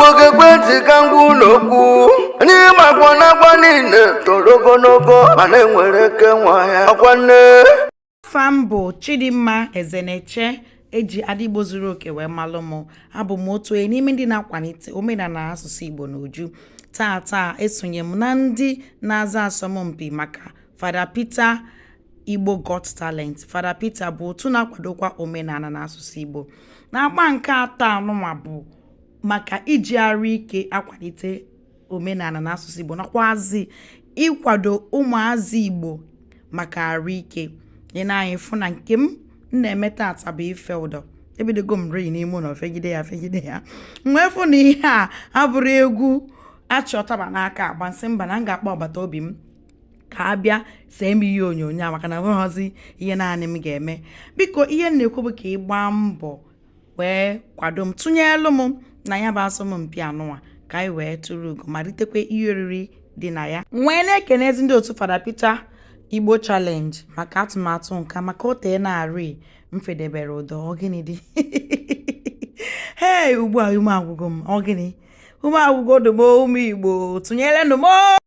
Igbo ga-ekwe ntị ka m gwa unu okwu. N'ime agwọ na-agwa niile toro ogologo mana enwere eke nwe ọhịa ọkwa nne. Afa m bụ Chidimma Ezeneche eji Ada Igbo zuru oke wee malụ m. Abụ m otu onye n'ime ndị na-akwalite omenala na asụsụ Igbo n'uju. Taa taa esonye m na ndị na-aza asọmpi maka Fada Peter Igbo Got Talent. Fada Peter bụ otu na-akwadokwa omenala na asụsụ Igbo. Na-agba nke atọ anụnwa bụ maka iji arụ ike akwalite omenala na asụsụ Igbo nakwazi ịkwado ụmụazị Igbo maka arụ ike. Ị na-anya fụ na nke m na-eme tata bụ ife ụdọ. Ebidogo m rii n'ime ụlọ fegide ya fegide ya. M wee fụ na ihe a abụrụ egwu achị ọtaba n'aka agba nsị mba na m ga-akpọ agbata obi m ka a bịa see m ihe onyonyo a maka na bụghọzi ihe naanị m ga-eme. Biko ihe m na-ekwu bụ ka ị gbaa mbọ wee kwado m tụnyelụ m na ya bụ asọmpi anụnwa ka anyị wee tụrụ ugo ma ritekwa ihe oriri dị na ya. M wee na-ekenezi ndị otu Fada Peter Igbo Challenge maka atụmatụ nka maka o tee na-arị m fedebere ụdọ ọ gịnị dị hei ugbu a ume agwụgo m ọ gịnị ume agwụgo dụm ụmụ Igbo tụnyerenụ m.